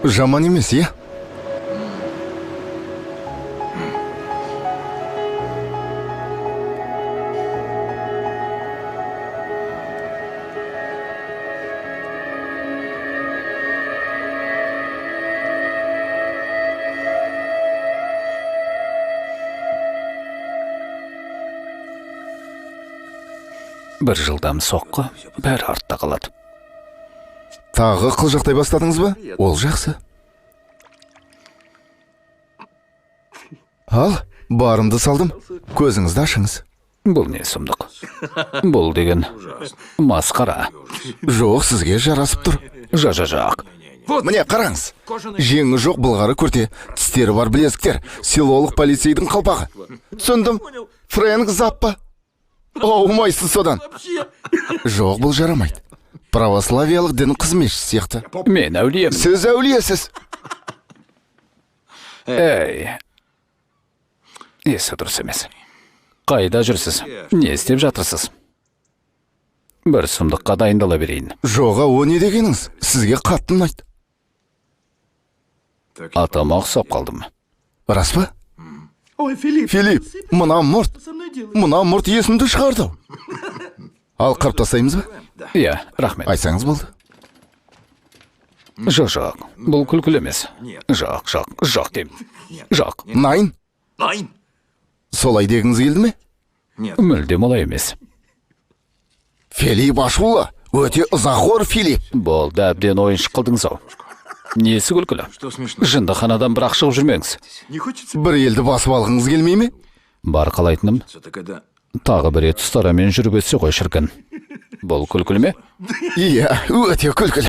Жаман емес, иә? Бір жылдам соққы, бәрі артта қалады. Тағы қылжақтай бастадыңыз ба? Ол жақсы. Ал, барымды салдым. Көзіңізді ашыңыз. Бұл не сұмдық? Бұл деген масқара. Жоқ, сізге жарасып тұр. Жа-жа-жақ. Міне, қараңыз. Жеңі жоқ былғары күрте, тістері бар білезіктер, селолық полицейдің қалпағы. Түсіндім. Фрэнк Заппа. Аумайсыз содан. Жоқ, бұл жарамайды. Православиялық дін қызметшісі сияқты. Мен әулиемін. Сіз әулиесіз. Әй. Есі дұрыс емес. Қайда жүрсіз? Не істеп жатырсыз? Бір сұмдыққа дайындала берейін. Жоға, о не дегеніңіз? Сізге қатты ұнайды. Атама ұқсап қалдым. Рас па? Ой, Филипп, Филипп, мына мұрт. со мной делаешь? Мына мұрт есімді шығарды. Ал қырып тастаймыз ба? Иә, рахмет. Айтсаңыз болды. Жоқ, жоқ, бұл күлкілі емес. Жоқ, жоқ, жоқ деймін. Жоқ. Найн? Найн. Солай дегіңіз келді ме? Мүлдем олай емес. Филипп ашулы. Өте ызақор Филипп. Болды, әбден ойыншық қылдыңыз ау. Несі күлкілі? Жындыханадан бірақ шығып жүрмеңіз. Не хочется? Бір елді басып алғыңыз келмей ме? Бар қалайтыным, тағы бір рет ұстарамен жүріп өтсе ғой шіркін. Бұл күлкілі ме? Иә, өте күлкілі.